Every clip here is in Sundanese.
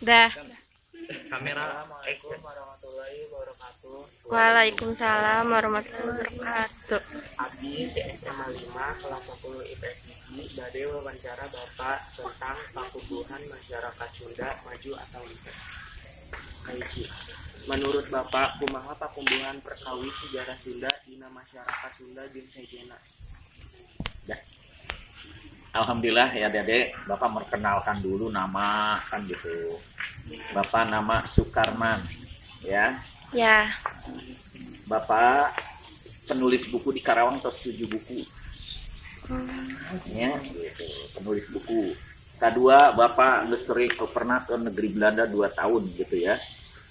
Dah. Kamera. Assalamualaikum warahmatullahi wabarakatuh. Waalaikumsalam warahmatullahi wabarakatuh. Abdi ti SMA 5 kelas 10 IPS hiji bade wawancara Bapak tentang pakumbuhan masyarakat Sunda maju atau henteu. Kahiji. Menurut Bapak, kumaha pakumbuhan perkawis sejarah Sunda dina masyarakat Sunda jeung sejenna? Alhamdulillah ya, Dede, Bapak memperkenalkan dulu nama kan gitu. Bapak nama Sukarman ya. Ya. Bapak penulis buku di Karawang tos 7 buku. Ya, gitu. Penulis buku. Kedua, Bapak geus sering pernah ke negeri Belanda 2 tahun gitu ya.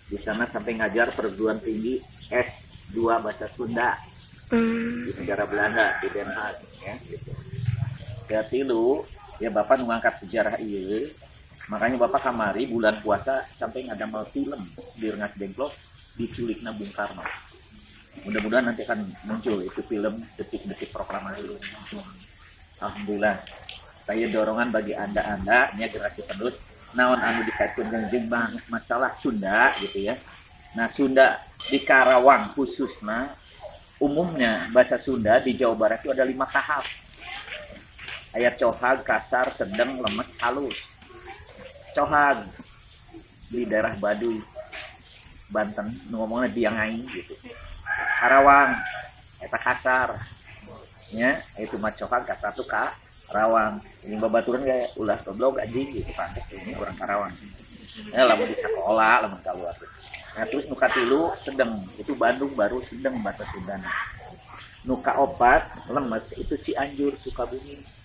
Di sana sampai ngajar perguruan tinggi S2 bahasa Sunda di negara Belanda di Den Haag ya gitu. Katilu, ya Bapak nu ngangkat sejarah ieu. Makanya Bapak kamari bulan puasa sampai ngadamel film di Rengas Dengklok, Diculikna Bung Karno. Mudah-mudahan nanti akan muncul itu film detik-detik proklamasi. Alhamdulillah. Saya dorongan bagi anda-anda, ya generasi penerus, naon anu dikaitkan jeung masalah Sunda gitu ya. Nah, Sunda di Karawang khususnya, umumnya bahasa Sunda di Jawa Barat itu ada 5 tahap. Aya cohag, kasar, sedang, lemes, halus. Cohag di daerah Baduy, Banten, nu ngomongnya biang aing gitu. Karawang, eta kasar. Ya, itu mah cohag, kasar tuh Karawang. Ini babaturan kayak ulah goblok anjing gitu, pantes ini orang Karawang. Ya, lamun di sekolah, lamun keluar. Nah, terus nu katilu sedang, itu Bandung baru sedang bahasa Sundana. Nu kaopat lemes itu Cianjur, Sukabumi.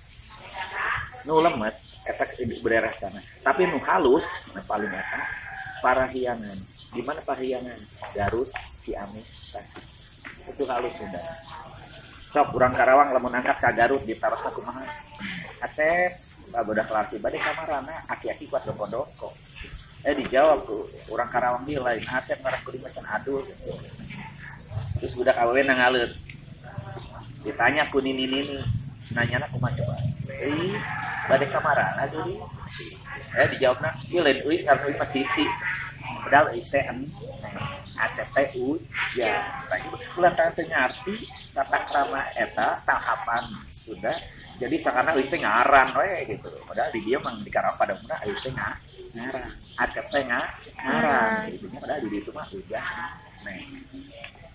Nu lemes eta di daerah sana. Tapi nu halus, nu paling eta Parahyangan. Di mana Parahyangan? Garut, Ciamis, Tasik. Itu halus Sunda. Sok urang Karawang lamun angkat ka Garut ditarosna kumaha? Asep, budak laki bade ka marana, aki-aki kuat dongko-dongko. Dijawab ku urang Karawang dia lain Asep ngarah kudu macan adul gitu. Terus budak awewe nangaleut. Ditanya ku nini-nini, nanyana kumaha coba? Euis, bade ka marana geulis? Dijawabna, ieu lain euis, ngaran euis mah Siti. Padahal euis teh en, Asep teh u, ya. Tah ulah teh ngarti tata krama eta tahapan sudah. Jadi sakarna euis teh ngaran we gitu. Padahal di dieu mah di Karawang pada umumna euis teh ngaran. Asep teh ngaran. Gitu nya, padahal di dieu mah udah. Nah,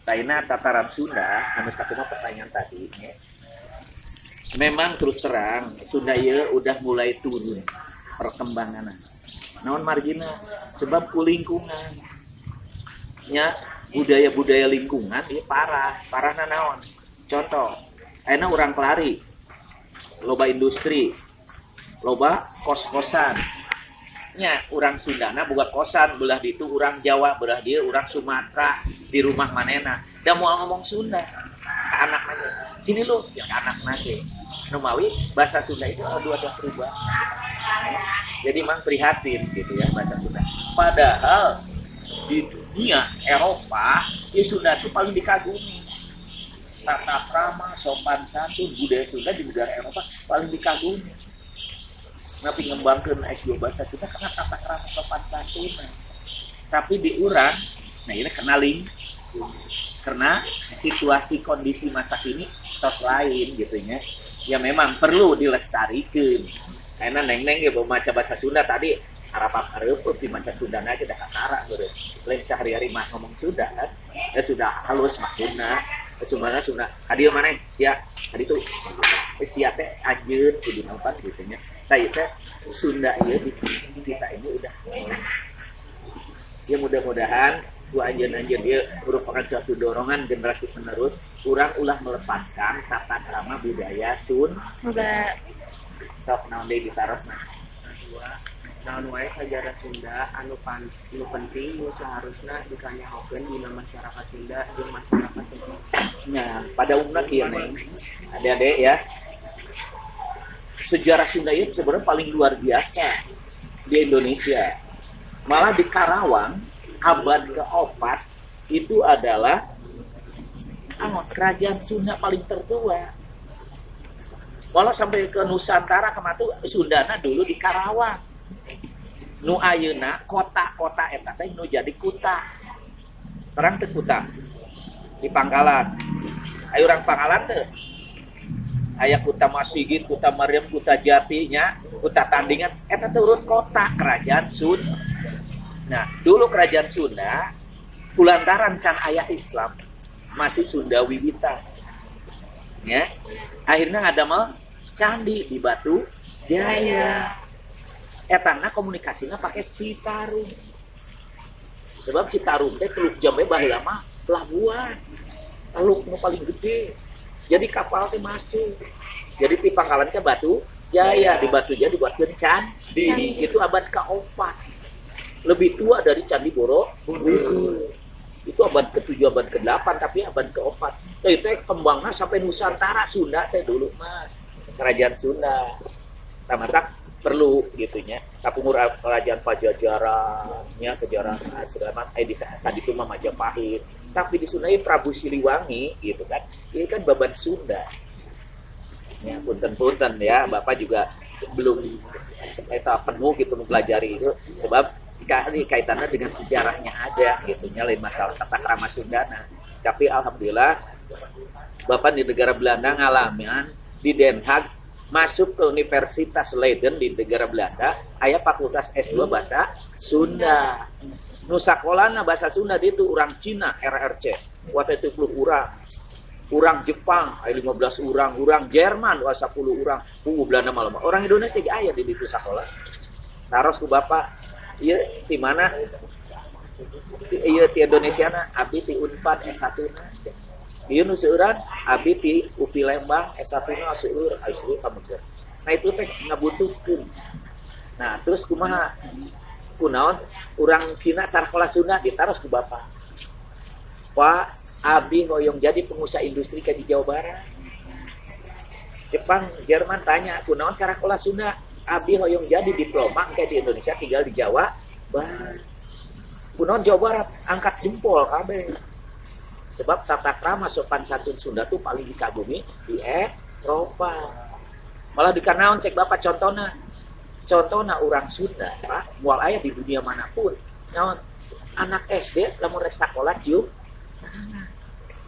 taina tataran Sunda anu sakumaha pertanyaan tadi nya. Memang terus terang Sunda ieu udah mulai turun perkembanganna. Naon margina? Sebab ku lingkungan. Nya budaya-budaya lingkungan ieu parah. Parahna naon? Contoh, ayeuna urang Klari loba industri, loba kos-kosan. Nya urang Sundana boga kosan, belah ditu urang Jawa, belah dieu urang Sumatera di rumah manena. Da moal ngomong Sunda ka anakna ge. Sini lu, ya ka anakna ge. Numawi bahasa Sunda itu ada dua perubahan. Jadi emang prihatin gitu ya bahasa Sunda. Padahal di dunia Eropa, ya Sunda itu paling dikagumi. Tata krama, sopan santun, budaya Sunda di negara Eropa paling dikagumi. Tapi ngembangkeun S2 bahasa Sunda karena tata krama sopan santun. Tapi di urang, nah ini kenalin karena situasi kondisi masa kini tos lain gitu ya. Ya memang perlu dilestarikan. Karena neng-neng ya bawa maca bahasa Sunda tadi harapan hareupeut di maca Sunda aja dah kakara gitu. Lain sehari-hari mah ngomong Sunda kan. Ya sudah halus maksudna. Sunda Sunda. Hadieu maneh sia hadi tuh sia teh anjeun kudu nampan gitu nya. Tah ieu teh Sunda ieu di kita ini udah. Ya mudah-mudahan ku anjeun-anjeun ieu merupakan suatu dorongan generasi penerus urang ulah melepaskan tata krama budaya Sunda. Sok naon deui ditarosna? Dua, naon wae sajarah Sunda anu anu penting nu saharusna dikanyahokeun dina masyarakat Sunda jeung masyarakat Sunda. Nah, pada umumnya kieu neng. Adik-adik ya. Sejarah Sunda itu sebenarnya paling luar biasa di Indonesia. Malah di Karawang abad keempat itu adalah kerajaan Sunda paling tertua. Walau sampai ke Nusantara kematu Sundana dulu di Karawang. Nu ayeuna kota-kota eta teh nu jadi kuta. Terang teu kuta di Pangkalan. Ayo urang Pangkalan teu. Aya kuta Masigit, kuta Mariam, kuta Jati nya, kuta Tandingan eta teh urut kota kerajaan Sunda. Nah, dulu kerajaan Sunda kulantaran can aya Islam masih Sunda Wiwitan. Ya. Akhirnya ada mah candi di Batu Jaya. Etana komunikasinya pakai Citarum. Sebab Citarum teh Teluk Jambe baheula mah pelabuhan. Teluk nu paling gede. Jadi kapal teh masuk. Jadi di Pangkalan ke Batu Jaya, di Batu Jaya dibuatkeun candi. Itu abad ke-4. Lebih tua dari Candi Borobudur. Itu abad ke-7, abad ke-8, tapi abad ke-4. Nah, itu kembangnya sampai Nusantara Sunda teh dulu mah. Kerajaan Sunda. Tamatak perlu gitunya. Kapungkur kerajaan Pajajaran, nya kejaran segala macam. Di tadi itu mah Majapahit. Tapi di Sunda Prabu Siliwangi gitu kan. Ini kan babat Sunda. Ya, punten-punten ya, Bapak juga belum penuh gitu mempelajari itu sebab kaitannya dengan sejarahnya ada gitu nya, lain masalah tata krama Sundana. Tapi alhamdulillah Bapak di negara Belanda ngalaman di Den Haag masuk ke Universitas Leiden di negara Belanda, aya fakultas S2 bahasa Sunda. Nu sakolana bahasa Sunda di itu orang Cina RRC, waktu itu 10 orang. Orang Jepang aya 15 orang, orang Jerman 10 orang, Belanda malah. Orang Indonesia ge aya di ditu sakola. Taros ku Bapak, ieu ti mana? Ieu ti Indonesia na, abdi ti Unpad S1 na. Ieu nu seueuran abdi ti UPI Lembang S1 na seueur, aya seueur kamukeun. Nah itu teh ngabutuhkeun. Nah, terus kumaha? Kunaon urang Cina sakola Sunda ditaros ku Bapak. Pak, abdi hoyong jadi pengusaha industri ke di Jawa Barat. Jepang, Jerman tanya, kunaon sakola Sunda? Abdi hoyong jadi diploma kayak di Indonesia tinggal di Jawa Barat. Kunaon Jawa Barat? Angkat jempol kabeh. Sebab tata krama sopan santun Sunda tuh paling dikagumi di Eropa. Malah dikanaon cek Bapak contohna. Contohna orang Sunda, Pak, moal aya di dunia manapun. Naon anak SD lamun rek sakola cium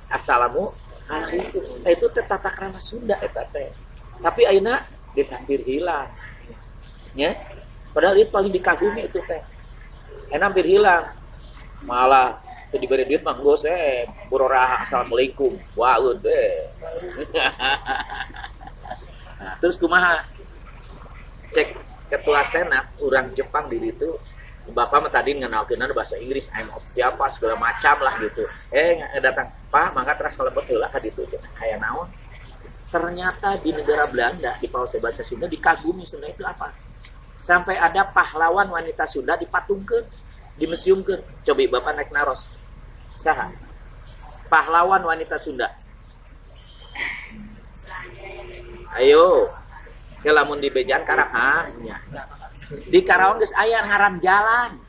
assalamualaikum. Nah, itu teh tata krama Sunda eta teh. Tapi ayeuna geus hampir hilang. Ya. Padahal itu paling dikagumi itu teh. Ayeuna hampir hilang. Malah teu diberi duit mah geus bororah assalamualaikum. Wah, deh. Nah, terus kumaha? Cek ketua senat orang Jepang di situ, Bapak mah tadi ngenalkeun bahasa Inggris, I'm of siapa segala macam lah gitu. Datang, Pak, mangga teras kalebet heula ka ditu cenah. Aya naon? Ternyata di negara Belanda di paose bahasa Sunda dikagumi Sunda itu apa? Sampai ada pahlawan wanita Sunda dipatungkeun, dimuseumkeun. Coba Bapak naik naros. Saha? Pahlawan wanita Sunda. Ayo. Ya lamun di bejaan karak ah nya. Di Karawang geus aya ngaran jalan.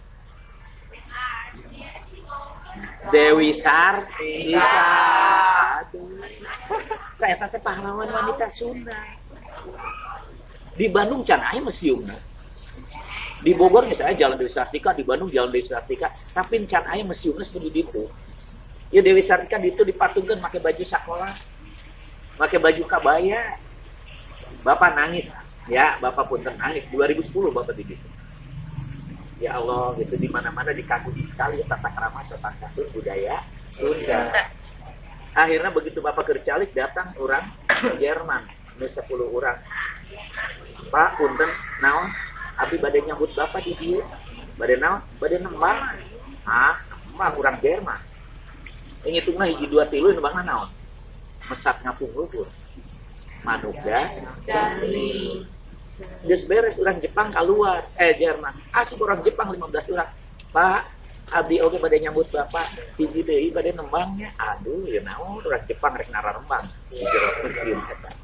Dewi Sartika. Aduh. Eta teh pahlawan wanita Sunda. Di Bandung can aya museumna. Di Bogor misalnya Jalan Dewi Sartika, di Bandung Jalan Dewi Sartika, tapi can aya museumna seperti ditu. Ya Dewi Sartika ditu dipatungkeun make baju sakola, make baju kabaya. Bapak nangis, ya, Bapak pun nangis. 2010 Bapak di situ. Ya Allah, gitu di mana-mana dikagumi sekali tata krama sopan santun budaya Sunda. Akhirnya begitu Bapak kercalik datang orang Jerman, nu 10 orang. Pak, punten naon? Abi bade nyambut Bapak di dieu. Bade naon? Bade nembang. Ah, nembang urang Jerman. Ngitungna hiji 2 3 nembangna naon? Mesat ngapung luhur. Manuk dali. Geus beres orang Jepang keluar, Jerman. Asup orang Jepang 15 orang. Pak, abdi oge bade nyambut Bapak, hiji deui bade nembangnya. Aduh, ya naon orang Jepang rek nararembang di jero museum eta.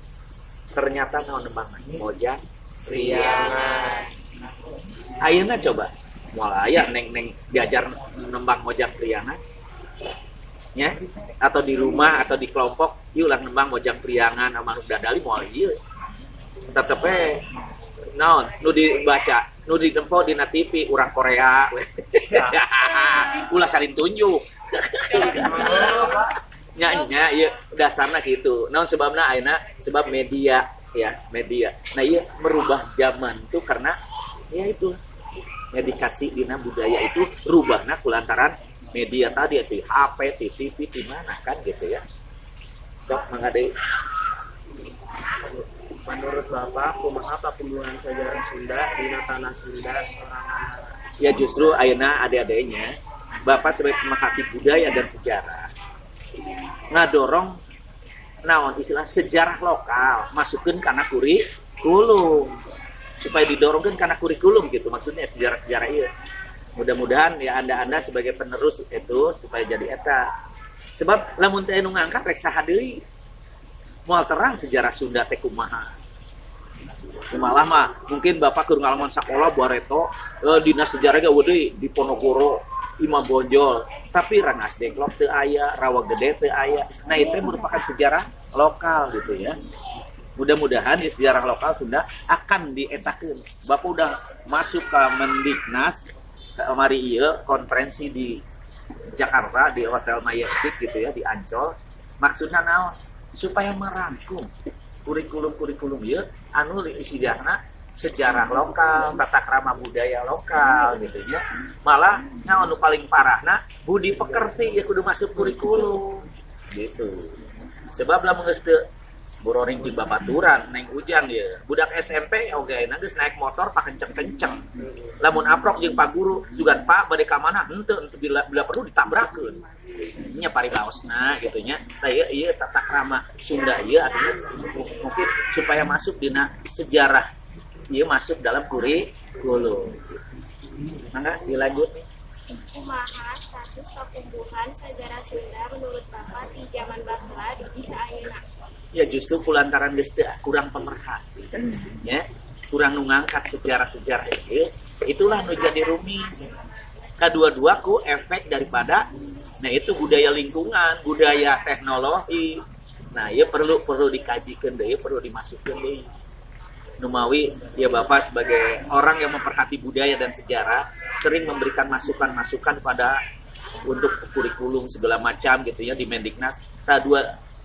Ternyata naon nembangna? Mojang Priangan. Ayeuna coba moal aya neng-neng diajar nembang Mojang Priangan. Ya, atau di rumah atau di kelompok, yuk lah nembang Mojang Priangan sama Manuk Dadali moal ieu. Tetep we naon nu dibaca, nu ditempo dina TV urang Korea we. Ulah saling tunjuk. Nya nya ieu dasarna gitu. Naon sebabna ayeuna? Sebab media ya, media. Nah, iya merubah zaman tuh karena ya itu medikasi dina budaya itu rubahna kulantaran media tadi, di HP, di TV, di mana kan gitu ya. Sok mangga deui. Menurut Bapak, kumaha pakumbuhan sejarah Sunda dina tanah Sunda sorangan? Ya, justru ayeuna adik-adiknya, Bapak sebagai pemerhati budaya dan sejarah ngadorong naon istilah sejarah lokal masukkan kana kurikulum, supaya didorongkan kana kurikulum gitu, maksudnya sejarah-sejarah. Iya, mudah-mudahan ya anda-anda sebagai penerus itu supaya jadi eta, sebab lamun teh nu ngangkat rek saha deui, moal terang sejarah Sunda teh kumaha. Malah mah mungkin Bapak keur ngalaman sakola bareto, dinas sejarah ge deui di Ponorogo, Imam Bonjol, tapi Rengas Dengklok teu aya, Rawa Gede teu aya. Nah, itu merupakan sejarah lokal gitu ya. Mudah-mudahan di sejarah lokal Sunda akan dietakeun. Bapak udah masuk ke Mendiknas kamari ieu, konferensi di Jakarta di Hotel Majestic gitu ya, di Ancol. Maksudnya naon? Supaya merangkum kurikulum-kurikulum ieu anu istilahna sejarah lokal, tata krama budaya lokal gitu ya. Malah naon nu paling parahna, budi pekerti ya kudu masuk kurikulum gitu. Sebab lamun geus teu bororing jeung babaturan neng ujang ya. Budak SMP oge ayeuna geus naik motor pakenceng-kenceng. Lamun aprok jeung Pak Guru, sugan Pak bade ka mana? Henteu, henteu, bila, bila perlu ditabrakeun. Nya paribaosna gitu nya. Nah, ieu ieu tata krama Sunda ieu artinya mungkin supaya masuk dina sejarah, ieu masuk dalam kurikulum. Mangga dilanjut nih. Kumaha status pakumbuhan sejarah Sunda menurut Bapak di zaman baheula dugi ka ayeuna? Ya, justru kulantaran geus teu kurang pemerhati ya, kurang nu ngangkat sejarah-sejarah itu, itulah nu jadi rumit. Kedua-dua ku efek daripada nah itu budaya lingkungan, budaya teknologi. Nah, ya perlu perlu dikajikan deui, perlu dimasukkan deui. Numawi ya Bapak sebagai orang yang memperhati budaya dan sejarah sering memberikan masukan-masukan pada untuk kurikulum segala macam gitu ya di Mendiknas. Nah,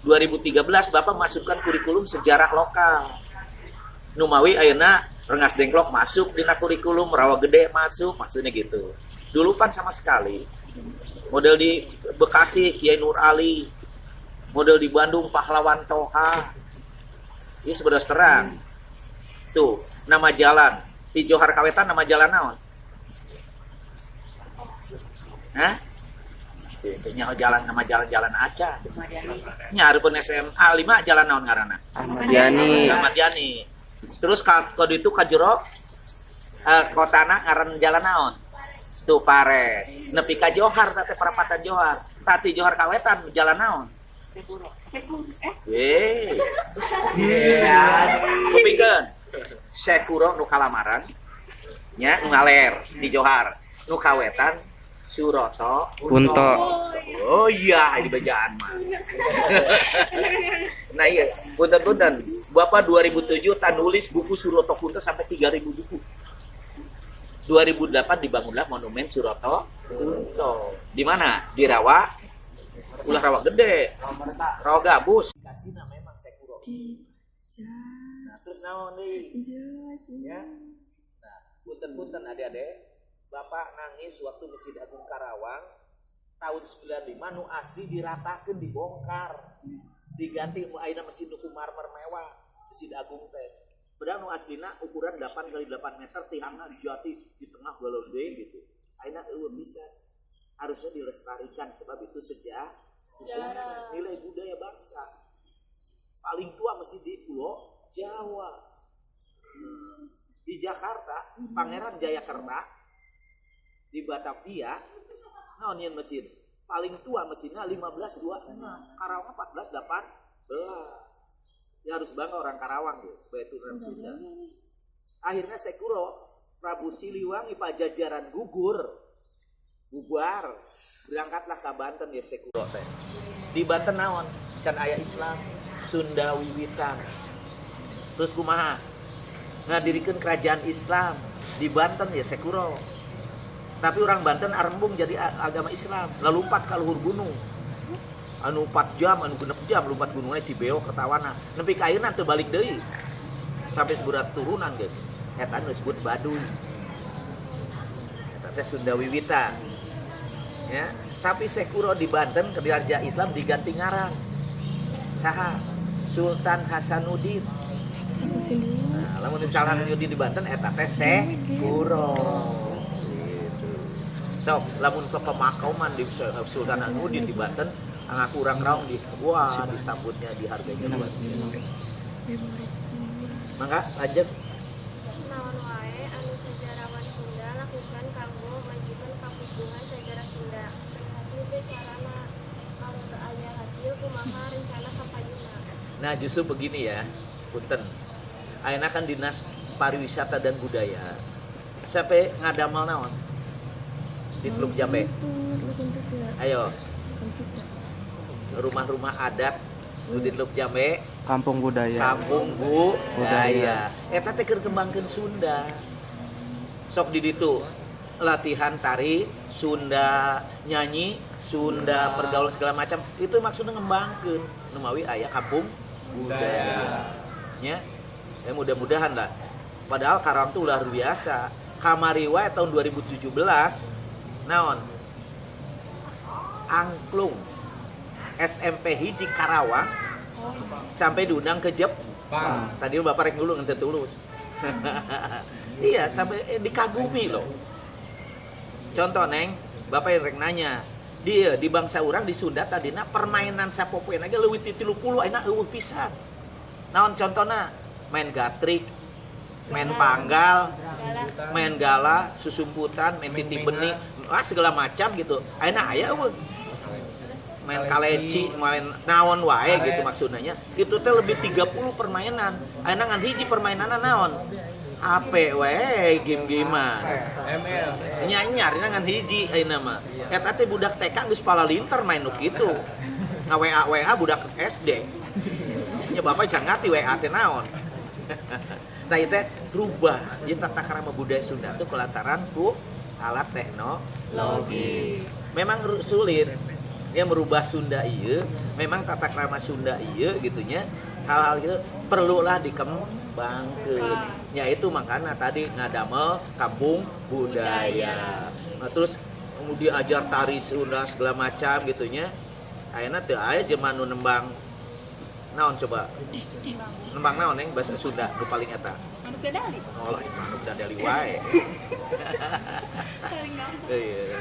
2013 Bapak masukkan kurikulum sejarah lokal. Numawi ayeuna Rengas Dengklok masuk dina kurikulum, Rawa Gede masuk, maksudnya gitu. Dulu kan sama sekali. Model di Bekasi Kiai Nur Ali, model di Bandung Pahlawan Toha. Ini sebenarnya terang. Tuh, nama jalan di Johar Kawetan, nama jalan naon? Hah? Nya jalan, nama jalan-jalan aca. Nya hareupeun SMA 5 jalan naon ngaranna? Ahmad Yani. Ahmad Yani. Terus ka itu ka jero kotana ngaran jalan naon? Tuh Pare. Nepi ka Johar teh perapatan Johar. Tati Johar Kawetan jalan naon? Eh. Kupingkeun. Syekh Quro nu kalamaran nya, nu ngaler di Johar. Nu kawetan Suroto Kunto. Oh iya, di bejaan mah. Nah iya, punten-punten. Bapak 2007 tan nulis buku Suroto Kunto sampai 3000 buku. 2008 dibangunlah monumen Suroto Kunto. Di mana? Di Rawa, ulah Rawa Gede, Rawa Gabus. Kasih memang Sekuro. Nah, terus naon deui? Ya. Nah, punten-punten adik-adik, Bapak nangis waktu Masjid Agung Karawang tahun 95 nu asli diratakan, dibongkar, diganti ayeuna masjid nu marmer mewah. Masjid Agung teh padahal nu aslina ukuran 8 kali 8 meter, tiangna jati, di tengah gede gitu. Ayeuna euweuh bisa. Harusnya dilestarikan sebab itu sejarah, nilai budaya bangsa. Paling tua masjid di Pulau Jawa. Di Jakarta, Pangeran Jayakarta di Batavia naon yen masjid paling tua, mesinnya 1526. Karawang 1418. Ya harus bangga orang Karawang gitu sebagai turunan Sunda. Akhirnya Sekuro Prabu Siliwangi Pajajaran gugur, bubar, berangkatlah ke Banten ya Sekuro teh. Di Banten naon? Can aya Islam, Sunda Wiwitan. Terus kumaha? Ngadirikeun kerajaan Islam di Banten ya Sekuro. Tapi orang Banten arembung jadi agama Islam, lalu lompat ka luhur gunung. Anu 4 jam, anu 6 jam lompat gunungnya Cibeo Kertawana. Nepi ka ayeuna teu balik deui. Sampai seburat turunan guys. Eta nu disebut Baduy. Eta teh Sunda Wiwitan. Ya, tapi Sekuro di Banten kerajaan Islam diganti ngaran. Saha? Sultan Hasanuddin. Nah, lamun Sultan Hasanuddin di Banten eta teh Sekuro. Gitu. Sok, lamun ke pemakaman di Sultan Hasanuddin di Banten, ngaku urang raung di wah disambutnya dihargainya luar biasa. Mangga lanjut. Naon wae anu sejarawan Sunda lakukan kanggo majukan kapuguhan sejarah Sunda? Berhasil teu carana? Lamun teu aya hasil, kumaha rencana kapayuna? Nah, justru begini ya, punten. Ayeuna kan Dinas Pariwisata dan Budaya. Sampai ngadamel naon? Di Teluk Jambe. Ayo, rumah-rumah adat nu di Teluk Jambe, Kampung budaya. Kampung budaya. Eta teh keur kembangkeun Sunda. Sok di ditu latihan tari Sunda, nyanyi Sunda, pergaulan segala macam. Itu maksudnya ngembangkeun nu mawi aya kampung budaya. Nya. Ya mudah-mudahan lah. Padahal Karawang tuh luar biasa. Kamari wae tahun 2017 naon? Angklung SMP 1 Karawang sampai diundang ke Jepang. Tadi Bapak rek dulu ngente tulus. Iya, sampai dikagumi loh. Contoh Neng, Bapak yang rek nanya, dia di bangsa orang di Sunda tadina permainan sapopoean aja leuwih ti 30 ayeuna euweuh pisan. Naon contohna? Main gatrik, main panggal, main gala, susumputan, main titi benih, segala macam gitu. Ayeuna aya euweuh. Main kaleci, main naon wae gitu maksudnya. Itu teh lebih 30 permainan. Ayeuna ngan hiji permainan naon? HP we game-gamean. ML. Nyanyar ngan hiji ayeuna mah. Eta teh budak TK geus palalinter main nu kitu. Nga WA WA budak SD. Nya bapak can ngarti WA teh naon. Nah itu teh rubah. Jadi tata krama budaya Sunda tuh kelantaran ku alat teknologi. Memang sulit ya merubah Sunda iya, memang tata krama Sunda iya gitunya, hal-hal gitu perlulah dikembangkan. Ya itu makanya tadi ngadamel kampung budaya. Nah, terus kemudian ajar tari Sunda segala macam gitunya. Ayeuna teu aya jelema nu nembang naon coba? Nembang naon neng bahasa Sunda nu paling eta? Manuk dadali. Oh lah, manuk dadali wae. Paling gampang. Iya.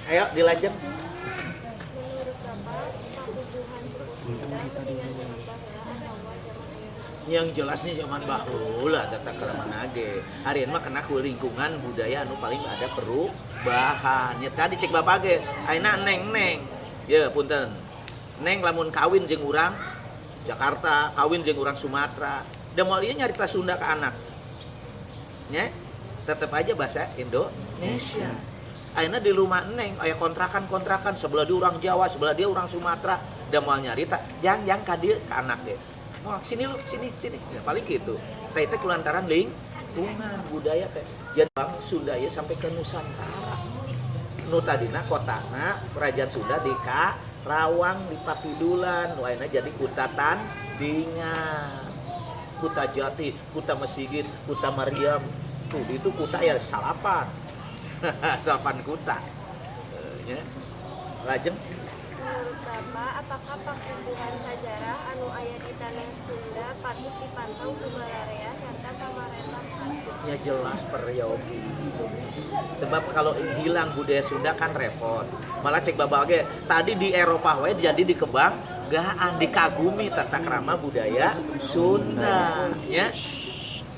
Ayo dilanjut. Menurut Bapak, pakubuhan suku Sunda mendingan zaman baheula atawa zaman ayeuna? Yang jelasnya zaman baheula tata krama ge. Harian mah kena ku lingkungan budaya anu paling ada perubahan. Ya tadi cek bapak ge, ayeuna neng-neng. Ya punten. Neng lamun kawin jeung urang Jakarta, kawin jeung urang Sumatera. Da moal ieu nyarita Sunda ke anak. Nya, tetep aja bahasa Indonesia. Ayeuna di rumah neng aya kontrakan-kontrakan sebelah dia orang Jawa, sebelah dia orang Sumatera. Da moal nyarita, jang ka dieu ka anak ge. Moal sini lu, sini, sini. Ya paling gitu. Teh teh kulantaran lingkungan budaya teh. Jadi bang Sunda ya sampai ke Nusantara. Nu tadina kotana kerajaan Sunda di Karawang di Pakidulan, nu ayeuna jadi Kuta Tandingan. Kuta Jati, Kuta Masigit, Kuta Mariam. Tuh itu kuta ya salapan. Salapan kuta. Ya. Lajeng Menurut Bapak, apakah pakubuhan sajarah anu aya di tanah Sunda patut dipantau ku balarea serta pamarentah? Ya jelas peryogi. Sebab kalau hilang budaya Sunda kan repot. Malah cek babak ge, tadi di Eropa wae jadi dikebanggaan, dikagumi tata krama budaya Sunda, ya.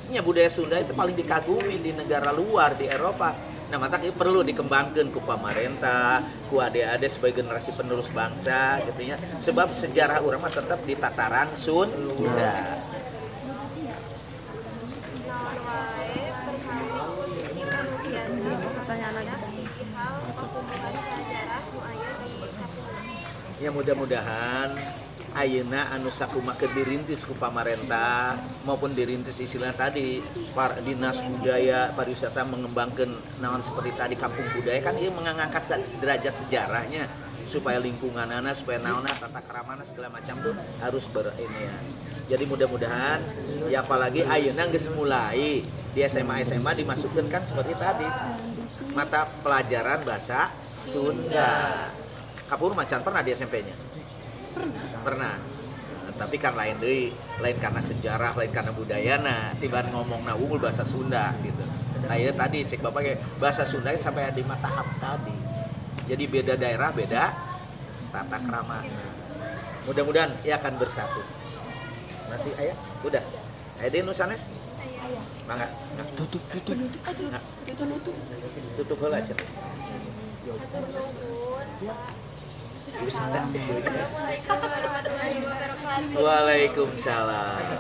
Ya budaya Sunda itu paling dikagumi di negara luar di Eropa. Nah, maka itu perlu dikembangkan ku pamarentah, ku adik-adik sebagai generasi penerus bangsa gitu ya. Sebab sejarah urang mah tetap di tataran Sunda. Naon wae perkawis positif anu biasa Pertanyaan lagi. hal pakubuhan sajarah nu aya di sakulah? Ya mudah-mudahan Ayeuna anu sakumaha dirintis ku pamarentah maupun dirintis istilah tadi par dinas budaya pariwisata mengembangkan naon seperti tadi kampung budaya kan, ieu mengangkat derajat sejarahnya supaya lingkunganana, supaya naonna, tata keramana segala macam tuh harus ber ini ya. Jadi mudah-mudahan ya, apalagi ayeuna geus mulai di SMA SMA dimasukkan kan seperti tadi mata pelajaran bahasa Sunda. Kapur macan pernah di SMP-nya? Pernah. Pernah. Nah, tapi kan lain deui, lain karena sejarah, lain karena budayana, tiba ngomong wungkul bahasa Sunda gitu. Nah, itu tadi cek Bapak kayak bahasa Sunda sampai ada lima tahap tadi. Jadi beda daerah beda tata krama. Mudah-mudahan ya akan bersatu. Masih aya? Udah. Aya deui nu sanes? Aya. Mangga. Tutup, tutup. Aduh, itu nutup. Tutup heula cenah. Hatur nuhun, Pak. Bisa. Assalamualaikum warahmatullahi wabarakatuh. Waalaikumsalam.